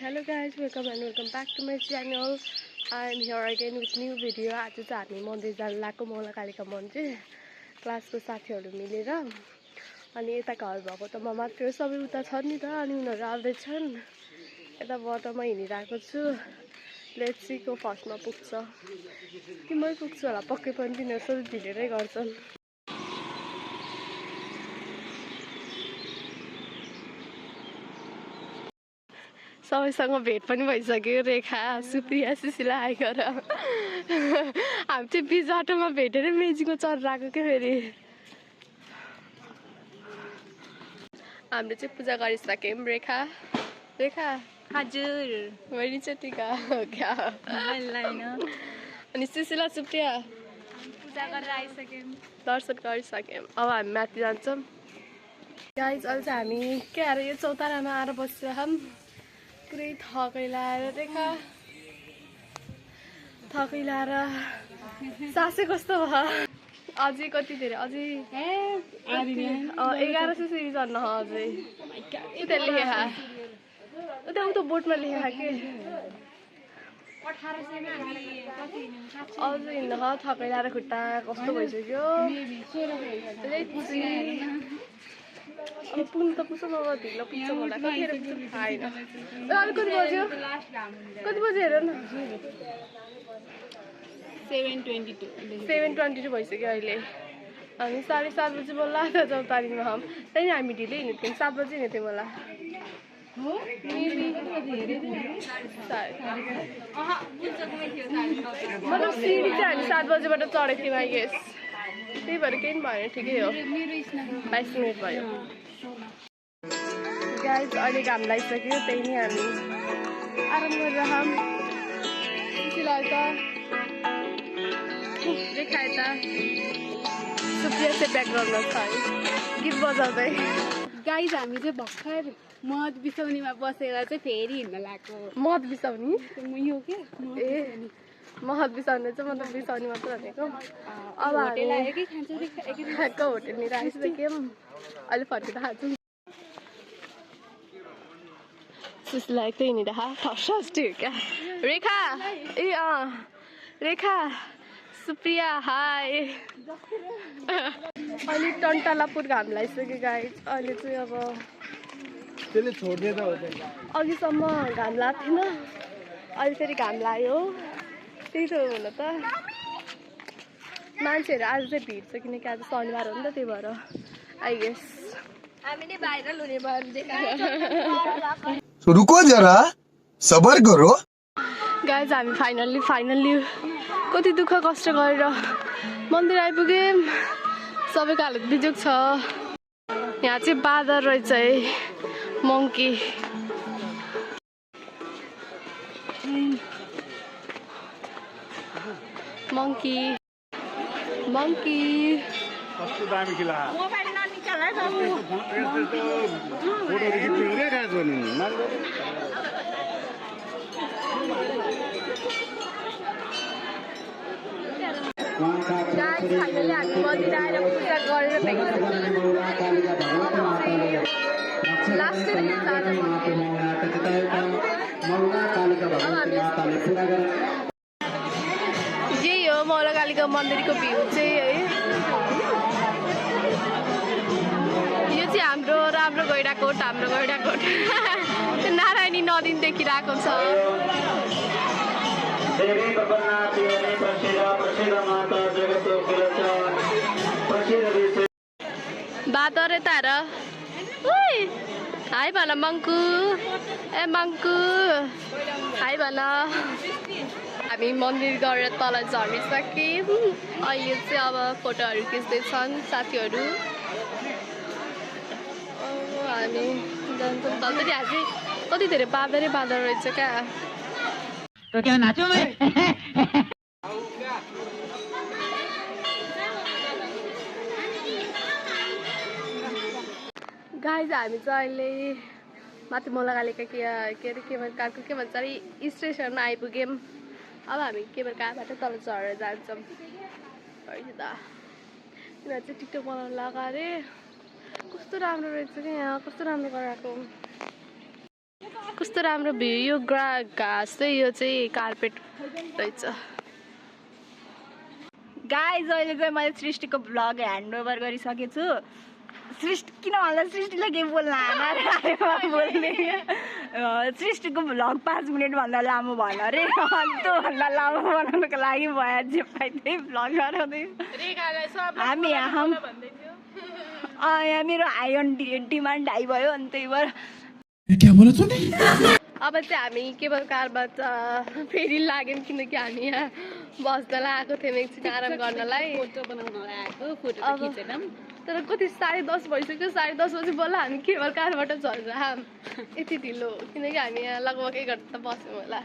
Hello guys, welcome and welcome back to my channel. I am here again with new video. आज चाहिँ हामी मन्दिर जान लागेको मौला कालिका मन्दिर क्लासको साथीहरू मिलेर अनि यता घर भएको त म मात्र सबै उता छन् नि त अनि उनीहरू आउँदै छन् यताबाट म हिँडिरहेको छु लेट्स सी को फर्स्टमा पुग्छ कि मै पुग्छु होला पक्कै पनि तिनीहरू सबै भिडेरै गर्छन् सबैसँग भेट पनि भइसक्यो रेखा सुप्रिया सुशीला आइगर हामी चाहिँ बिच बाटोमा भेटेर मेजीको चढेर आएको क्या फेरि हामीले चाहिँ पूजा गरिसक्यौँ रेखा रेखा हजुर वैनीचोटिका हो क्या अनि सुशीला सुप्रिया पूजा गरेर आइसक्यौँ दर्शन गरिसक्यौँ अब हामी माथि जान्छौँ गाइज अहिले चाहिँ हामी के अरे यो चौतारामा आएर बसिरहौँ पुरै थकै लाएर रेखा थकै लाएर सासै कस्तो भयो अझै कति धेरै अझै 1100 सिरी चढ्न अझै उता लेखा उता उता बोटमा लेखा के अझै हिँड्न थकै लाएर खुट्टा कस्तो भइसक्यो अब पुग्नु त पुग्छ नभए ढिलो पुग्छ होला कतिखेर पुग्छ थाहा छैन अहिले कति बज्यो हेर न 7:22 भइसक्यो अहिले हामी 7:30 बजी बोल्ला त चौतारीमा हम त्यही हामी ढिलै हिँडेको थियौँ 7 बजी हिँडेको थियौँ होला मतलब सिडी चाहिँ हामी 7 बजीबाट चढेको थियौँ आई गेस त्यही भएर केही पनि भएन ठिकै हो 22 मिनट भयो गाइज अहिले घाम लागिसक्यो त्यही नै हामी आराम गरिरहौँ सुशीला यता रेखा यता सुप्रिया चाहिँ ब्याकग्राउन्डमा छ है गीत बजाउँदै गाइज हामी चाहिँ भर्खर मद बिसाउनीमा बसेर चाहिँ फेरि हिँड्न लागेको मद बिसाउनी यो के ए मद बिसाउने चाहिँ मतलब बिसाउने मात्र भनेको अब खाएको होटेलनिर आइसक्यौँ अहिले फर्केर खान्छौँ सुशीला एक हिँडेर फर्स्ट हो क्या रेखा ए रेखा सुप्रिया हाई अहिले टन्टालापुर घाम लागिसक्यो गाइज अहिले चाहिँ अब अघिसम्म घाम लाग्थेन अहिले फेरि घाम लाग्यो त्यही त होला त मान्छेहरू आज चाहिँ भिड छ किनकि आज शनिबार हो नि त त्यही भएर आई गेस हामीले भाइरल हुने भयो रुको जरा सबर करो गाइज हामी फाइनल्ली कति दुःख कष्ट गरेर मन्दिर आइपुग्यौँ सबैको हालत बिजोग छ यहाँ चाहिँ बाँदर रहेछ है मङ्की कस्तो दामी किला मोबाइल ननिकाल है बाबु फोटो खिच्नु रे राजवनी गाइस फाइनली हामी मन्दिर आएर पूजा गरेर लास्ट यही हो मौला कालिका मन्दिरको भ्यू चाहिँ है यो चाहिँ हाम्रो राम्रो गैडाकोट नारायणी नदी देखिरहेको छ बादर यता हेर हाई भन मङ्कु ए मङ्कु हाई भन हामी मन्दिर गएर तल झरिसक्यौँ अहिले चाहिँ अब फोटोहरू खिच्दैछन् साथीहरू हामी जान्छौँ तल फेरि आज कति धेरै बाँदरै बाँदर रहेछ क्या गाइज हामी चाहिँ अहिले माथि मौला कालिका के अरे के भन्छ अरे स्टेसनमा आइपुग्यौँ अब हामी केवल कहाँबाट तल झरेर जान्छौँ तिनीहरू चाहिँ टिकटक बनाउनु लगाएर अरे कस्तो राम्रो रहेछ क्या यहाँ कस्तो राम्रो गराएको कस्तो राम्रो भ्यू यो घाँस चाहिँ यो चाहिँ कार्पेट रहेछ गाइज अहिले चाहिँ मैले सृष्टिको भ्लग ह्यान्डओभर गरिसकेको छु सृष्टि किन भन्दा सृष्टिले के बोल्न बोल्ने सृष्टिको भ्लग 5 मिनटभन्दा लामो भयो अरे अनि त्योभन्दा लामो बनाउनुको लागि भयो जे पाइ त्यही भ्लग गराउँदै हामी यहाँ मेरो हाई अन डिमान्ड हाई भयो अनि त्यही भएर अब चाहिँ हामी केबल कारबाट फेरि लाग्यौँ किनकि हामी यहाँ बस्नलाई आएको थियौँ एकछिन आराम गर्नलाई फोटो बनाउनलाई आएको फोटो त खिचेनौँ तर कति 10:30 भइसक्यो 10:30 बजी बल्ल हामी केबल कारबाट झर्छ यति ढिलो किनकि हामी यहाँ लगभग 1 घन्टा त बस्यौँ होला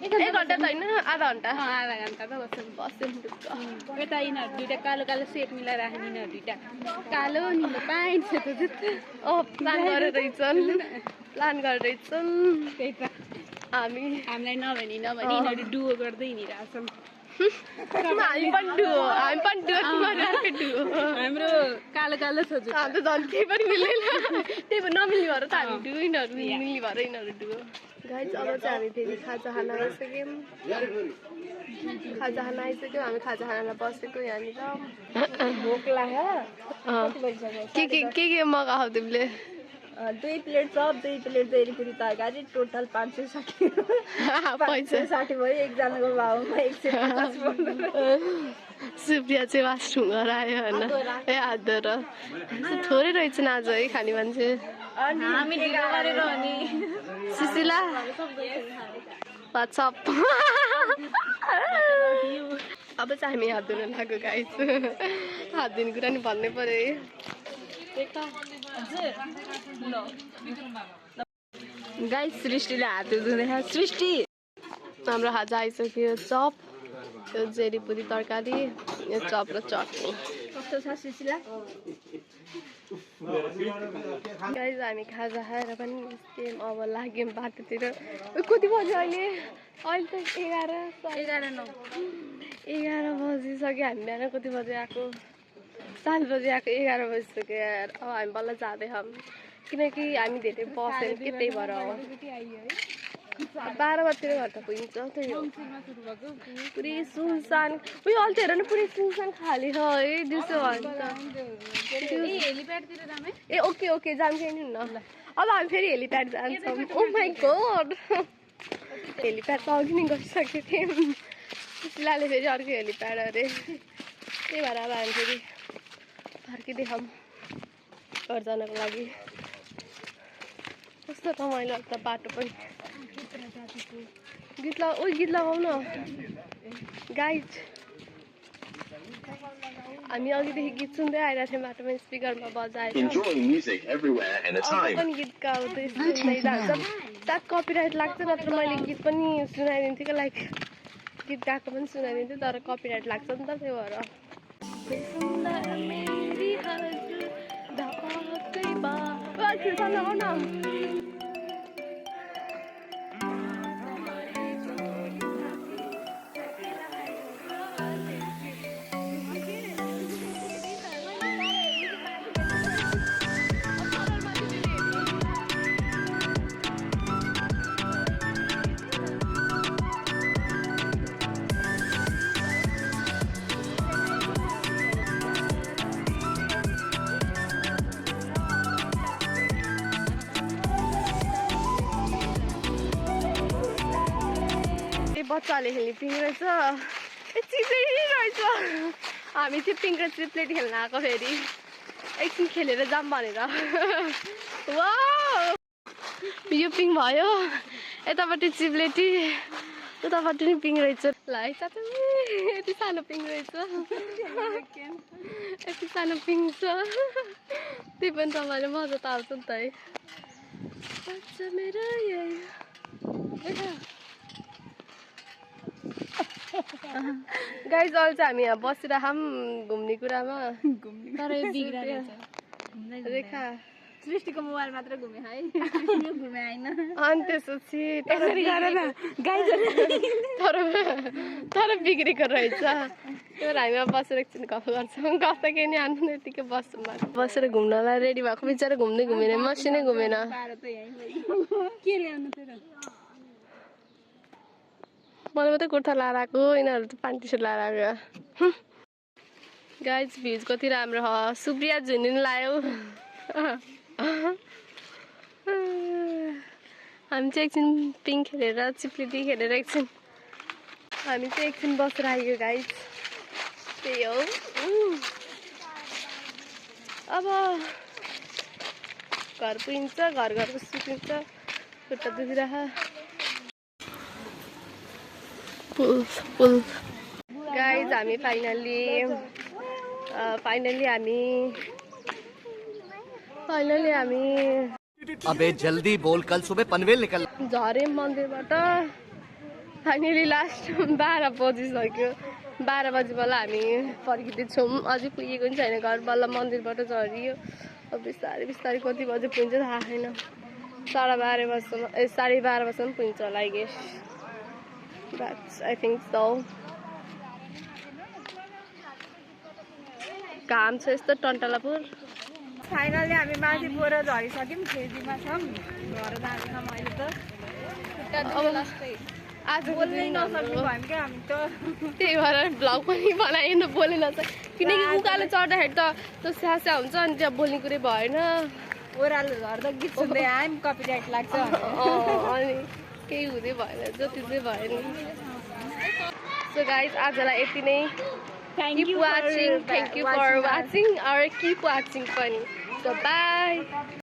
1 घन्टा त होइन आधा घन्टा आधा घन्टा त बस्यौँ ढुक्क यता यिनीहरू दुइटा कालो कालो सेट मिलाएर राख्ने यिनीहरू दुइटा कालो निलो पाइन्छ त जुत्ता प्लान गरेर रहेछन् त्यही त हामीलाई नभनी यिनीहरू डुओ गर्दै हिँडिरहेछौँ हामी पनि डुओ हाम्रो कालो कालो छ जुत्ता हामी त झन् केही पनि मिल्दैन त्यही भएर नमिल्ने भएर त हामी डुओ यिनीहरू मिल्ने भएर यिनीहरू डुओ गाइज अब चाहिँ हामी फेरि खाजा खान आइसक्यौँ हामी खाजा खानालाई बसेको यहाँनिर भोक लाग्यो के मगाऊ तिमीले 2 प्लेट चप 2 प्लेट तेरीपुरी तरकारी टोटल 560 पैसा 560 भयो एकजनाको भाउमा 150 सुप्रिया चाहिँ वासरुम गएर आयो होइन ए हात धोएर थोरै रहेछन् आज है खाने मान्छे हामीले गरेर अनि सुशीला वाट्सअप अब चाहिँ हामी हात धुन लाग्यो गाइस हात धुने कुरा नि भन्नै पर्यो है गाइस सृष्टिले हात धुँदैछ सृष्टि हाम्रो खाजा आइसक्यो चप यो जेरीपुरी तरकारी यो चप र चटनी कस्तो छ सृष्टिला गाइस हामी खाजा खाएर पनि निस्क्यौँ अब लाग्यौँ बाटोतिर कति बज्यो अहिले त 11 बजिसक्यो हामी बिहान कति बजी आएको 7 बजी आएको 11 बजिसक्यो यार अब हामी बल्ल जाँदैछौँ किनकि हामी धेरै बसेर के त्यही भएर हो 12 बजीतिर घर त पुगिन्छ त्यही हो पुरै सुनसान उयो अल्छी हेर न पुरै सुनसान खाली छ है दिउँसो भन्छ ए ओके जान्छ नि न अब हामी फेरि हेलिप्याड जान्छौँ ओ माई गॉड हेलिप्याड त अघि नै गइसकेको थियौँ शिलाले फेरि अर्को हेलिप्याड अरे त्यही भएर अब हामी फेरि फर्किँदैछौँ घर जानको लागि कस्तो रमाइलो त बाटो पनि गीत लगाउ न गाइड हामी अघिदेखि गीत सुन्दै आइरहेको थियौँ बाटोमा स्पिकरमा बजाएर पनि गीत गाउँदै सुन्दै जान्छ सायद कपिराइट लाग्छ नत्र मैले गीत पनि सुनाइदिन्थेँ कि लाइक गीत गाएको पनि सुनाइदिन्थेँ तर कपिराइट लाग्छ नि त त्यही भएर बच्चाले खेल्ने पिङ रहेछ चिप्लेट रहेछ हामी चाहिँ पिङ र चिप्लेट खेल्न आएको फेरि एकछिन खेलेर जाऊँ भनेर वाउ यो पिङ भयो यतापट्टि चिप्लेटी उतापट्टि नि पिङ रहेछ ल है साथै यति सानो पिङ रहेछ यति सानो पिङ छ त्यही पनि तपाईँले मजा त आउँछ नि त है मेरो गाइज अहिले चाहिँ हामी यहाँ बसिरहेको घुम्ने कुरामा तर यो बिग्रेर रेखा सृष्टिको मोबाइल मात्र घुमे है यो घुमे हैन अनि त्यसपछि यसरी गर न गाइज तर बिग्रेको रहेछ त्यो हामी बसेर एकछिन गफ गर्छौँ गफ त केही नि आन्नु यतिकै बस्छौँ बसेर घुम्नलाई रेडी भएको बिचरा घुम्दै घुमेन मसिनै घुमेन के ल्याउनु तेरो मलाई मात्रै कुर्ता लाएर आएको यिनीहरू त प्यान्ट टी सर्ट लाएर आएको गाइज भ्युज कति राम्रो सुप्रिया झुनिन लायो हामी चाहिँ एकछिन पिङ खेलेर चिप्लिटी खेलेर एकछिन हामी चाहिँ एकछिन बसेर आयो गाइज त्यही हो अब घर पुगिन्छ घर घरको सुतिन्छ खुट्टा दुखिरह पुल गाइज हामी फाइनली हामी अबे जल्दी बोल कल सुबह पनवेल निकल झरे मन्दिरबाट फाइनली लास्ट 12 बजिसक्यो 12 बजी बल्ल हामी फर्किँदैछौँ अझै पुगेको पनि छैन घर बल्ल मन्दिरबाट झरियो अब बिस्तारै बिस्तारै कति बजी पुगिन्छ थाहा छैन 12:30 बजीसम्म 12:30 बजीसम्म पुगिन्छ होला I guess that's I think so घाम छ यस्तो टन्टलापुर फाइनली हामी माथि गएर झरिसक्यौँ खेतीमा छौँ घर जाँदैनौँ अहिले त आज बोल्नै नसक्नु भयो क्या हामी त त्यही भएर भ्लग पनि बनाएन बोल्नै नसक्छ किनकि उकालो चढ्दाखेरि त त्यो स्यास्या हुन्छ अनि त्यहाँ बोल्ने कुरै भएन ओह्रालो झर्दा गीत सुन्दै आयौँ कपिराइट लाग्छ अनि केही हुँदै भएन जति चाहिँ भयो नि सो गाइज आजलाई यति नै keep watching. Thank you for watching or keep watching funny. So bye.